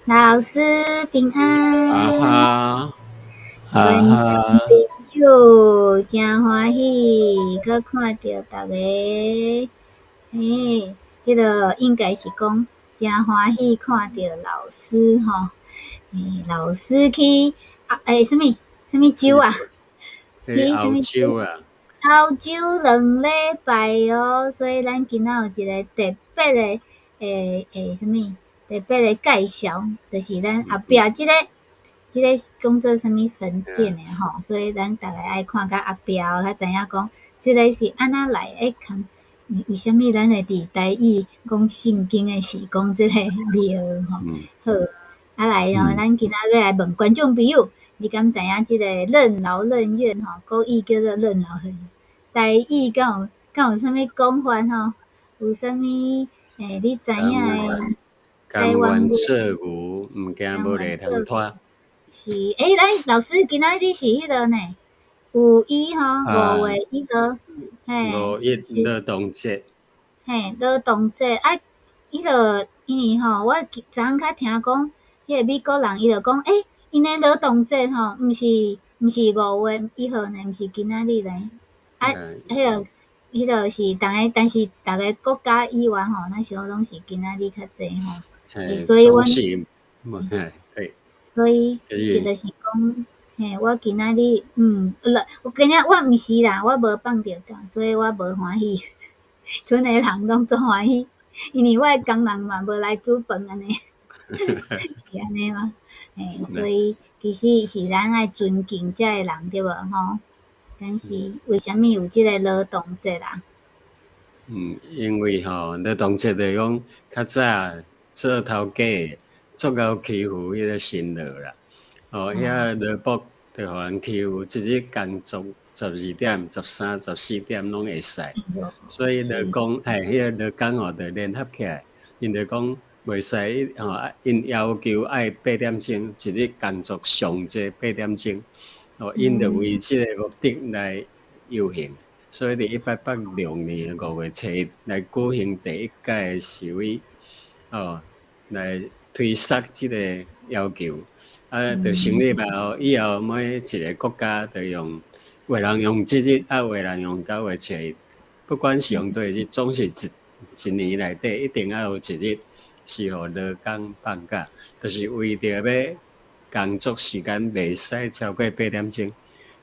老師平安。啊哈，觀眾朋友誠歡喜，閣看著逐家。嘿，彼個應該是講誠歡喜看著老師吼。欸，老師去啊，欸，啥物啥物州啊？去歐洲啊？歐洲2禮拜哦，所以咱今仔有一個特別的，欸欸，啥物特別的介紹，就是咱後壁這個講做啥物神殿的吼，所以咱逐家愛看甲後壁哦，才知影講這个是按怎來的，看為啥物咱會佇台語講聖經的時講這個廟吼？好，啊來哦，咱今仔欲來問觀眾朋友，你敢知影這個任勞任怨吼，國語叫做任勞任怨，台語敢有啥物講法吼？有啥物欸？你知影的？甘願做牛，毋驚無犁通拖。是，欸，咱老師今仔日是彼个呢？5·1吼，5月1號，嘿。五一勞動節。嘿，勞動節啊，彼个因為吼，我昨昏較聽講，彼个美國人伊就講，欸，𪜶的勞動節吼，毋是5月1號呢，毋是今仔日呢。啊，彼個是逐个，但是逐个國家以外吼，若像攏是今仔日較濟吼。所以阮，所以伊就是講，嘿，我今仔日，我今仔我毋是啦，我無放著假，所以我無歡喜。賰的人攏足歡喜，因為我的工人嘛無來煮飯按呢，是按呢嗎？嘿，所以其實是咱愛尊敬遮的人對無吼？但是為啥物有這个勞動節啊？嗯，因為吼勞動節就是講較早做頭家足𠢕欺負彼個辛勞啦。哦，遐勞僕就予人欺負，一日工作12點、13、14點攏會使。所以勞工，嘿，彼個勞工吼就聯合起來，𪜶就講袂使吼，𪜶要求愛八點鐘，一日工作上濟八點鐘。哦，𪜶就為這个目的來遊行，所以佇1886年5月7日來舉行第一屆的示威，哦，來推捒這个要求。啊，就成立了後，以後每一个國家就用，有的人用這日，啊，有的人用9月7日，不管是用佗一日，總是一年內底一定愛有一日是予勞工放假，就是為著欲工作時間袂使超過八點鐘。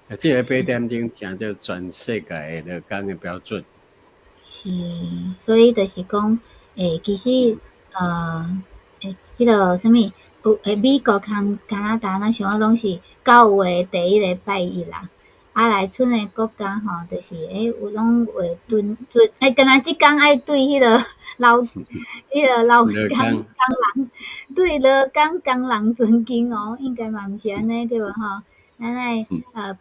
啊，這個八點鐘成做全世界的勞工的標準。是，所以就是講，欸，其實，欸，彼个啥物？有欸，美國含加拿大，若像攏是9月第一个拜一啦。啊，來賰的國家吼，就是欸有攏會尊尊，欸，敢若這工愛對彼個勞工工人，對勞工工人尊敬哦，應該嘛毋是按呢對無吼？咱愛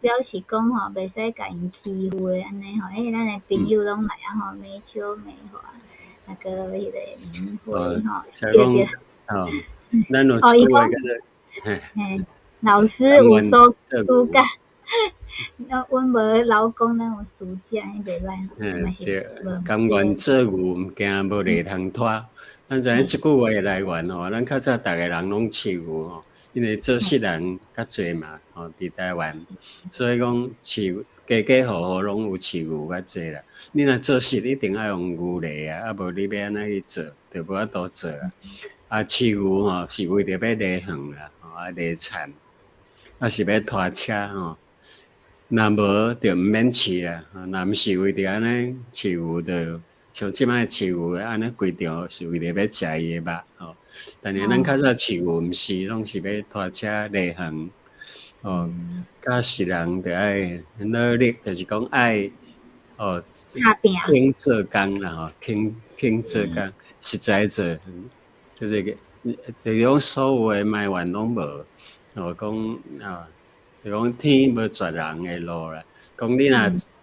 表示講吼，袂使共𪜶欺負的按呢吼。欸，咱的朋友攏來啊吼，美秋美華，啊閣彼個明輝吼，對對。哦，咱有一句話叫做，嘿，老師有所暑假，阮無勞工，咱有暑假，袂歹吼，嘛是。對，甘願做牛，毋驚無犁通拖。咱知影這句話的來源吼，咱較早逐个人攏飼牛吼，因為做穡人較濟嘛，吼，佇台灣，所以講飼家家戶戶攏有飼牛較濟啦。你若做穡一定愛用牛犁啊，啊無你欲按怎去做，就無法度做啊。啊，飼牛吼是為著欲犁園啦，吼啊犁田，啊是欲拖車吼。若無就毋免飼啦，若毋是為著按呢飼牛，就像這擺飼牛按呢規場是為著欲食伊的肉吼。但是咱較早飼牛毋是，攏是欲拖車犁園，哦，佮穡人就愛努力，就是講愛哦，肯做工啦吼，肯做工，實在做，就是個，就是講所有的埋怨攏無，哦，講啊，就講天無絕人的路啦。講你若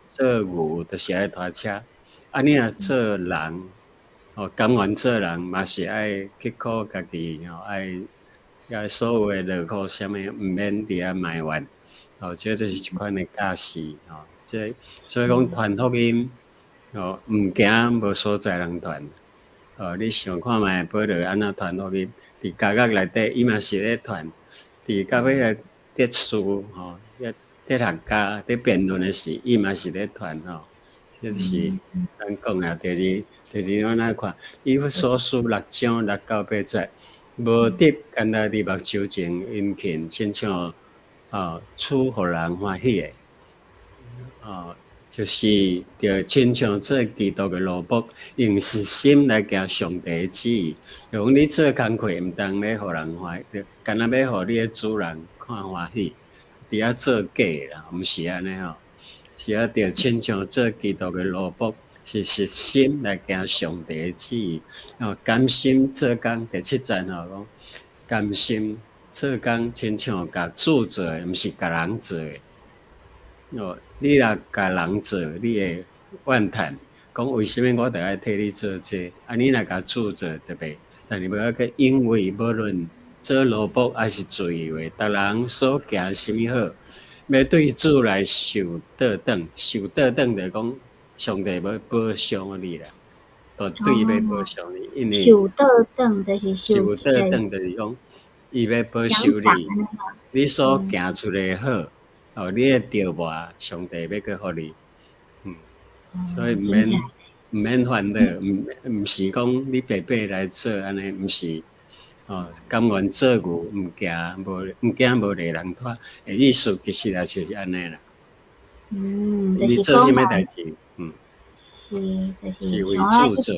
做牛，就是愛拖車；啊，你若做人，哦，甘願做人嘛是愛刻苦家己，吼，愛愛所有的勞苦啥物，毋免佇遐埋怨。哦，這就是一款的教示，吼。這所以講傳福音，哦，毋驚無所在通傳。哦，你想看覓保羅按怎傳福音？佇監獄內底，伊嘛是咧傳；佇到尾來哲士吼，哲學家佇辯論的時，伊嘛是咧傳吼。這是咱講的。第二，咱來看，以弗所書六章六到八節，無得干焦佇目睭前殷勤，親像哦，處予人歡喜的，哦，就是著親像做基督的奴僕，用實心來行上帝的旨意。就講你做工課，毋通欲予人歡喜，干焦欲予你的主人看歡喜，佇遐做假啦，毋是按呢吼，是啊，著親像做基督的奴僕，是實心來行上帝的旨意。哦，甘心做工，第七節吼講，甘心做工，親像共主做的，毋是共人做的。哦，你若共人做，你會怨嘆，講為啥物我著愛替你做這個？啊，你若共主做就袂。但是無要緊，因為無論做奴僕抑是自由的，逐人所行啥物好，欲對主來受倒轉，受倒轉就講上帝欲保賞你啦，絕對欲保賞你，因為受倒轉就是受倒轉就是講，伊欲保守你，你所行出來好，哦，你的著無，上帝欲閣予你，所以毋免煩惱，毋是講你白白來做按呢，毋是，哦，甘願做牛，毋驚無犁通拖，的意思其實也就是按呢啦。就是你做啥物代誌，是，就是是為像我主做。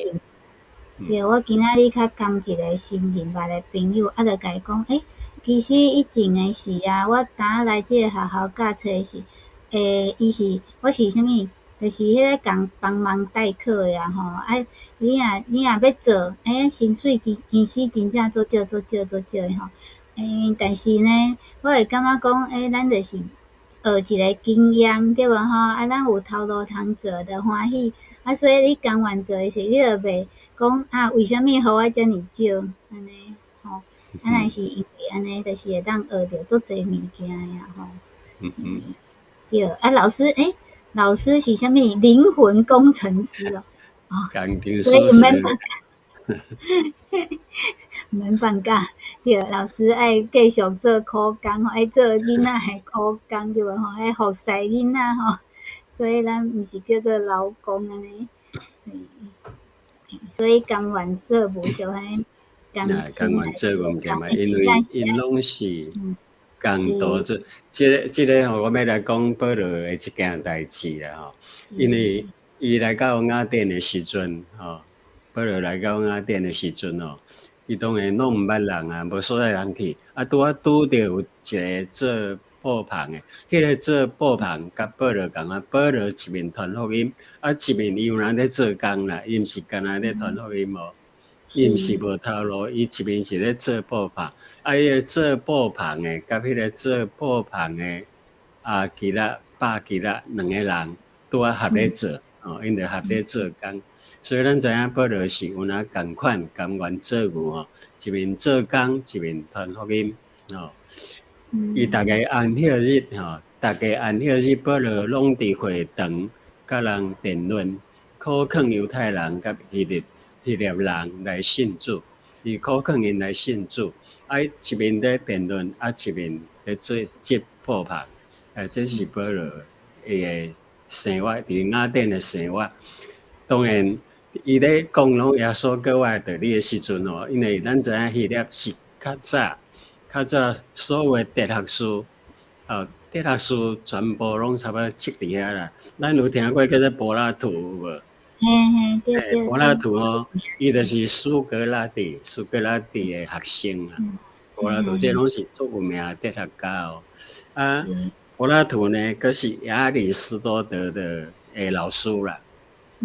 對，我今仔日較仝一个新認捌的朋友，啊，就共伊講，欸，其實以前的時啊，我當來這个學校教冊時，欸，伊是我是啥物？就是彼个共幫忙代課的啊吼，啊，你若欲做，欸，薪水其實真正足少足少足少的吼，欸，但是呢，我會感覺講，欸，咱就是學一个經驗對無吼？啊，咱有頭路通做就歡喜，啊，所以你甘願做的時，你就袂講啊，為啥物予我遮爾少按呢吼？啊，若是因為按呢，就是會當學著足濟物件的啊吼。對，啊，老師，欸，老師是啥物靈魂工程師哦？哦，所以毋免放假，毋免放假，對，老師愛繼續做苦工吼，愛做囡仔的苦工對無吼？愛服侍囡仔吼，所以咱毋是叫做勞工按呢。所以甘願做無就彼甘甘願做無毋嘛，因為𪜶攏是共途做。這個吼，我欲來講保羅的一件代誌啦吼。因為伊來到雅典的時陣吼，保羅來到雅典的時陣吼，伊當然攏毋捌人啊，無所在通去，啊，拄仔拄著有一个做布棚的，彼個做布棚佮保羅仝款，保羅一面傳福音，啊，一面伊有人咧做工啦，伊毋是干焦咧傳福音哦，伊毋是無頭路，伊一面是咧做布棚，啊，彼個做布棚的佮彼個做布棚的亞居拉、百基拉兩個人拄仔合咧做，哦，𪜶就合咧做工，所以咱知影保羅是有哪仝款甘願做牛吼，一面做工，一面傳福音，哦。伊逐个安息日吼，逐个安息日，保羅攏佇會堂佮人辯論，苦勸猶太人佮希臘人來信主，伊苦勸𪜶來信主，啊，一面咧辯論，啊，一面咧做織布棚，這是保羅伊的生活，佇雅典的生活。當然，伊咧講攏耶穌閣活的道理的時陣吼，因為咱知影希臘是較早。較早所有哲學書，哦，哲學書全部攏差不多積佇遐啦。咱有聽過叫做柏拉圖有無？嘿嘿，對對。柏拉圖吼，伊就是蘇格拉底，蘇格拉底的學生啊。柏拉圖這攏是足有名的哲學家哦。啊，柏拉圖呢，閣是亞里士多德的老師啦。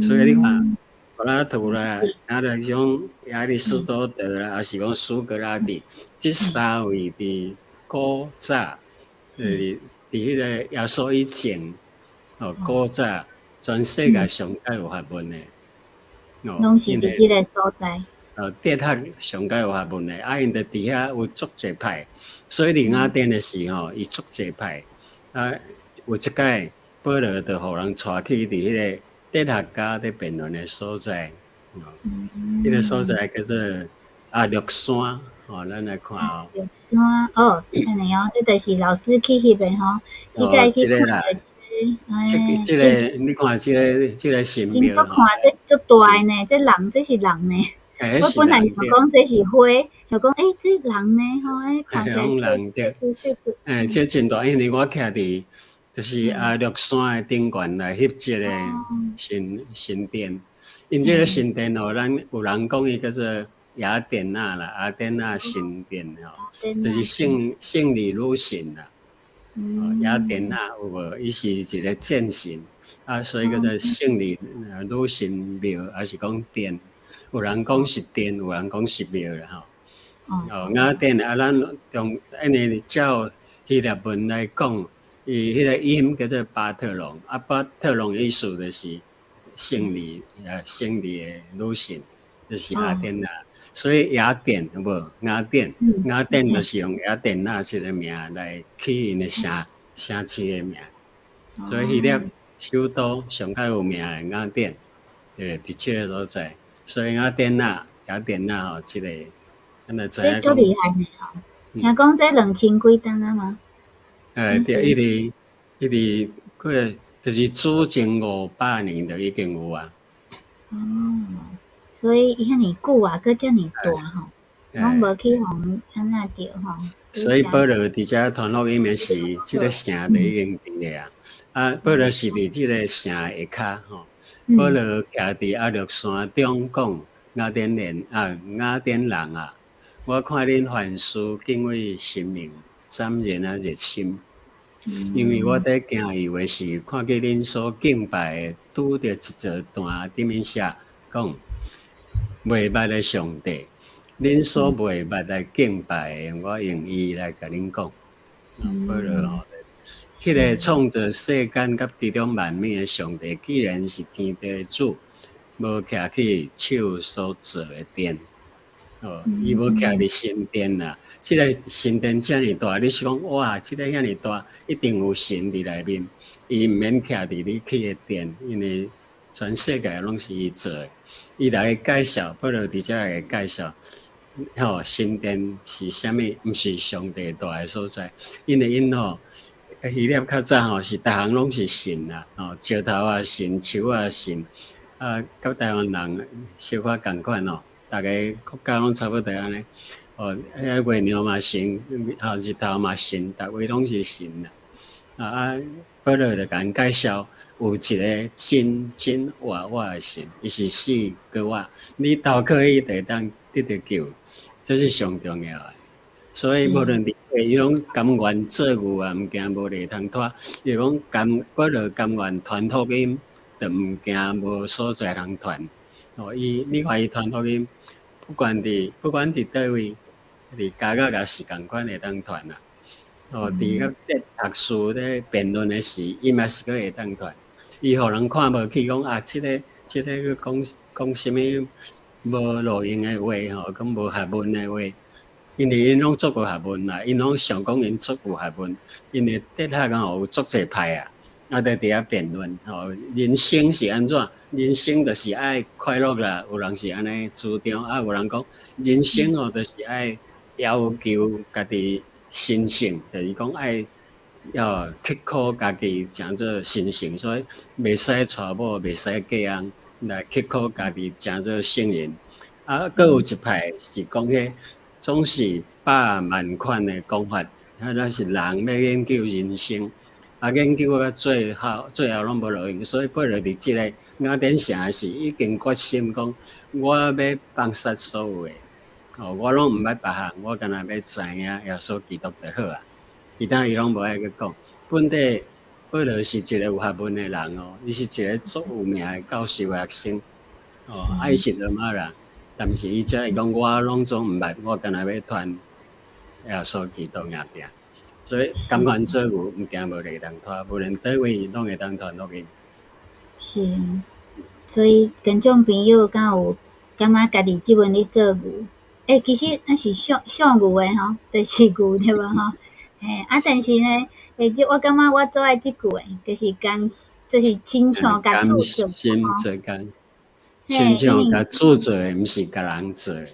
所以你看，柏拉圖啦，啊，來講亞里士多德啦，抑是講蘇格拉底，這三位佇古早，佇彼個耶穌以前，哦，古早全世界上蓋有學問的，哦，攏是佇這个所在。哦，哲學上蓋有學問的，啊，𪜶就佇遐有足濟派，所以佇雅典的時吼，伊足濟派，啊，有一擺保羅就予人帶去佇彼個哲學家佇辯論的所在。彼个所在叫做鴨綠山，吼，咱來看哦。綠山哦，按呢哦，這就是老師去翕的吼，這個去看著這個，這個，你看這個神廟吼。我看這足大的呢，這人這是人呢。我本來想講這是花，想講欸，這人呢吼，欸，看起來細細細。欸，這真大，因為我徛佇就是鴨綠山的頂懸來翕這個神殿。𪜶這個神殿吼，咱有人講伊叫做雅典娜啦，雅典娜神殿吼，就是勝利女神啦。雅典娜有無？伊是一個戰神，啊，所以叫做勝利女神廟，還是講殿？有人講是殿，有人講是廟啦吼。哦，雅典啊，咱用因為照希臘文來講，伊彼個音叫做巴特隆，啊，巴特隆意思就是勝利的女神，就是雅典娜。所以雅典有無？雅典，雅典就是用雅典娜這個名來起𪜶的城市的名。所以希臘首都上較有名的雅典，對，佇這個所在。所以雅典娜，雅典娜吼，這個，咱就知影講。這足厲害呢吼！聽講這兩千幾冬啊嘛？欸，對，一直一直，過就是主前500年就已經有啊。哦，所以伊遐爾久啊，閣遮爾大吼，攏無去予按怎著吼。所以保羅佇遮傳福音的時，這個城就已經佇咧啊。啊，保羅是佇這個城下跤吼。保羅徛佇鴨綠山中講：雅典人啊，雅典人啊，我看恁凡事敬畏神明，斬然啊熱心。因為我佇行遊的時，看見恁所敬拜的，拄著一座壇頂面寫講袂捌的上帝，恁所袂捌來敬拜的，我用伊來共恁講。保羅吼，彼個創造世間佮其中萬物的上帝，既然是天地的主，無徛去手所造的殿，哦，伊無徛佇神殿啦。這個神殿遮爾大，你是講哇，這個遐爾大，一定有神佇內面。伊毋免徛佇你起的殿，因為全世界攏是伊做的。伊來介紹，保羅佇遮來介紹，吼，神殿是啥物？毋是上帝蹛的所在，因為𪜶吼，希臘較早吼是逐項攏是神啦，吼，石頭也神，樹也神，啊，佮台灣人小可仝款吼，逐个國家攏差不多按呢。哦，彼個月亮嘛神，吼，日頭嘛神，逐位攏是神啦。啊，保羅就共𪜶介紹，有一個真真活活的神，伊是死閣活，你投靠伊就會當得著救，這是上重要的。所以無論佇佗伊攏甘願做牛啊，毋驚無犁通拖。伊講甘保羅甘願傳福音，就毋驚無所在通傳。哦，伊你看伊傳福音，不管佇佗位，佇監獄也是仝款會當傳啊。哦，佇個哲學士咧辯論的時，伊嘛是閣會當傳。伊予人看無起，講啊，這個閣講講啥物無路用的話吼，講無學問的話。因為𪜶攏足有學問啦，𪜶攏想講𪜶足有學問，因為哲學吼有足濟派啊，啊，佇遐辯論吼，人生是按怎？人生就是愛快樂啦，有人是按呢主張，啊，有人講人生吼就是愛要求家己神聖，就是講愛要刻苦家己成做神聖，所以袂使娶某，袂使嫁翁，來刻苦家己成做聖人。啊，閣有一派是講彼總是百萬款的講法，啊，咱是人欲研究人生，啊，研究到最後，最後攏無路用，所以保羅佇這個雅典城的時，已經決心講，我欲放殺所有的，哦，我攏毋捌別項，我干焦欲知影耶穌基督就好啊，其他伊攏無愛閣講。本底保羅是一個有學問的人哦，伊是一個足有名的教授學生，哦，啊，伊是羅馬人。但是伊才會講，我攏總毋捌，我干焦欲傳耶穌基督爾爾，所以甘願做牛，毋驚無犁通拖，無論佗位攏會當傳福音。是，所以觀眾朋友敢有感覺家己這陣咧做牛？欸，其實咱是屬屬牛的吼，就是牛對無吼？嘿，啊，但是呢，欸，這我感覺我做愛這句的，就是甘，就是親像共主做甘心做工。親像共主做的，毋是共人做的。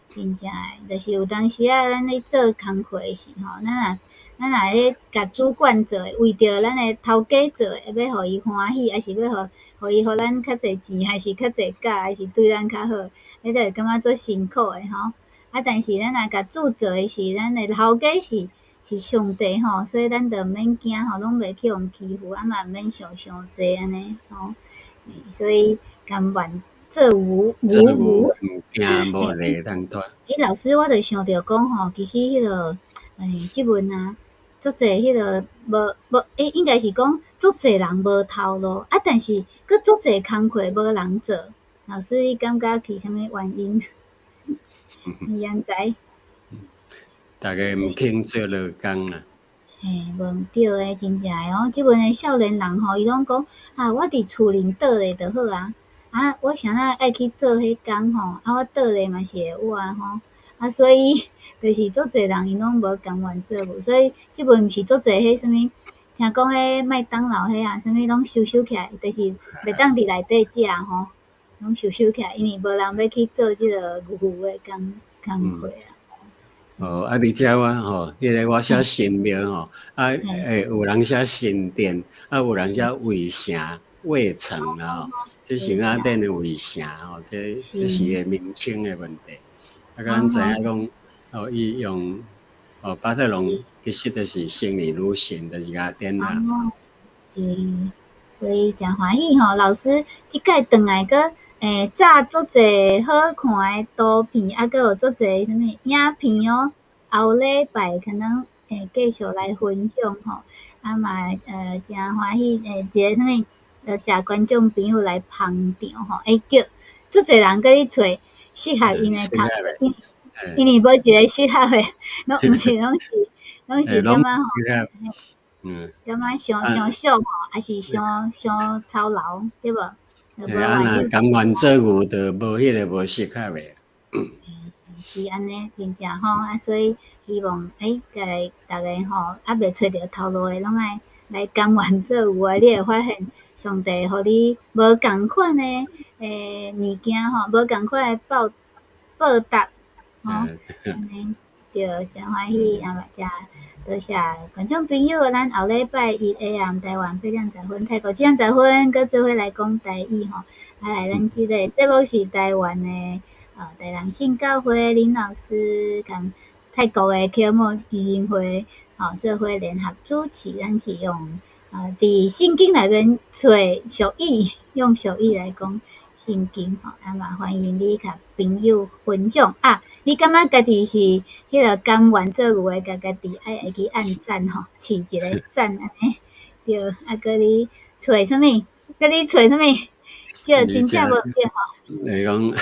真正的，就是有當時仔，咱咧做工課的時吼，咱若咧共主管做的，為著咱的頭家做的，欲予伊歡喜，抑是欲予咱較濟錢，還是較濟假，還是對咱較好，彼就會感覺足辛苦的吼。啊，但是咱若共主做的是，咱的頭家是上帝吼，所以咱就毋免驚吼，攏袂去予欺負，啊嘛毋免想傷濟按呢吼。所以甘願做牛做牛毋驚無犁通拖。欸，老師，我就想著講吼，其實彼個這陣啊，足濟彼個無無，欸，應該是講足濟人無頭路，啊，但是閣足濟工課無人做。老師，你感覺是啥物原因？你按知？逐家毋肯做勞工啦。嘿，無毋對的，真正的哦。這陣的少年人吼，伊攏講啊，我佇厝裡倒咧就好啊。啊，我啥仔愛去做彼工吼？啊，我倒咧嘛是會活吼。啊，所以就是足濟人𪜶攏無甘願做無，所以這陣毋是足濟彼啥物，聽講彼麥當勞彼啊，啥物攏收收起來，就是袂當佇內底食吼，攏收收起來，因為無人欲去做這个牛的工課啦。哦，啊，而且我吼，彼个我寫神廟吼，啊，欸，有人寫神殿，啊，有人寫衛城、衛城啊，這是雅典的衛城吼，這是個名稱的問題。啊，咱知影講，哦，伊用哦，巴特龍其實就是生理女神，就是雅典娜。是，所以誠歡喜吼，老師這擺轉來閣欸，製足濟好看的圖片，啊，閣有足濟啥物影片哦。後禮拜可能會繼續來分享吼，啊嘛誠歡喜一个啥物，多謝觀眾朋友來捧場吼，欸對，足濟人閣咧揣適合𪜶的工課，因為無一个適合的，攏毋是攏是感覺吼，感覺傷傷俗吼，抑是傷傷操勞，對無？啊，若甘願做牛，就無彼个無適合的。是按呢，真正吼，啊，所以希望欸，逐家吼，猶未揣著頭路的，攏愛來甘願做牛啊！你會發現上帝予你無仝款的欸物件吼，無仝款的報答吼，按呢對，誠歡喜，啊嘛誠多謝觀眾朋友，咱後禮拜一下暗台灣8點10分，泰國7點10分，閣做伙來講台語吼。啊來，咱這个節目是台灣的台南聖教會林老師佮泰國的啟摩基金會吼做伙聯合主持，咱是用佇聖經內面揣俗語，用俗語來講聖經吼，啊嘛歡迎你共朋友分享啊！你感覺家己是彼个甘願做牛的，共家己愛會記按讚吼，飼一个讚按呢，對，啊閣你揣啥物？閣你揣啥物？這真正無對吼。會講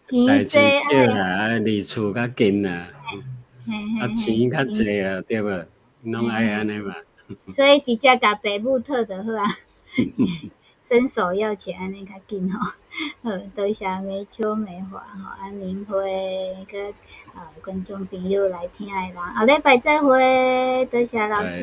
錢代誌少啦，啊離厝較近啦，啊錢較濟啊，對無？攏愛按呢嘛。所以直接共爸母討就好啊，伸手要錢按呢較緊吼。好，多謝美秋美華吼，啊明輝閣觀眾朋友來聽的人，後禮拜再會，多謝老師。